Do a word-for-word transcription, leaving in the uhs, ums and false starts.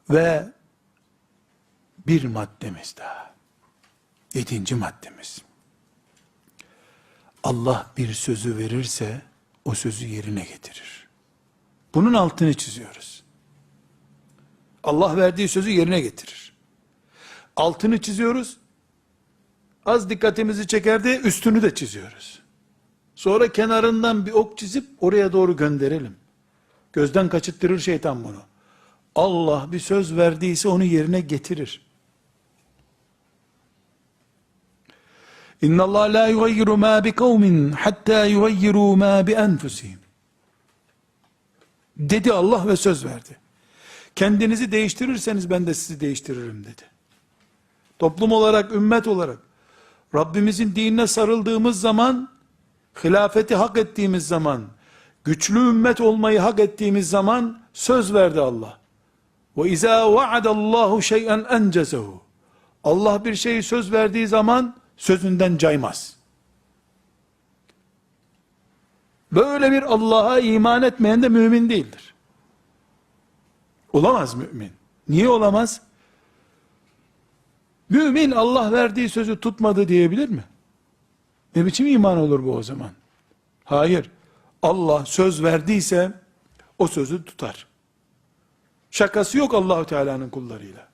Ve bir maddemiz daha. Yedinci maddemiz. Allah bir sözü verirse o sözü yerine getirir. Bunun altını çiziyoruz. Allah verdiği sözü yerine getirir. Altını çiziyoruz. Az dikkatimizi çeker diye üstünü de çiziyoruz. Sonra kenarından bir ok çizip oraya doğru gönderelim. Gözden kaçırttırır şeytan bunu. Allah bir söz verdiyse onu yerine getirir. İnna Allah la yugayyiru ma bi kavmin hatta yugayyiru ma bi enfusihim. Dedi Allah ve söz verdi. Kendinizi değiştirirseniz ben de sizi değiştiririm dedi. Toplum olarak, ümmet olarak Rabbimizin dinine sarıldığımız zaman, hilafeti hak ettiğimiz zaman, güçlü ümmet olmayı hak ettiğimiz zaman söz verdi Allah. Ve izâ vaadallahu şey'en encezehu. Allah bir şeyi söz verdiği zaman sözünden caymaz. Böyle bir Allah'a iman etmeyen de mümin değildir. Olamaz mümin. Niye olamaz? Mümin Allah verdiği sözü tutmadı diyebilir mi? Ne biçim iman olur bu o zaman? Hayır. Allah söz verdiyse o sözü tutar. Şakası yok Allahu Teala'nın kullarıyla.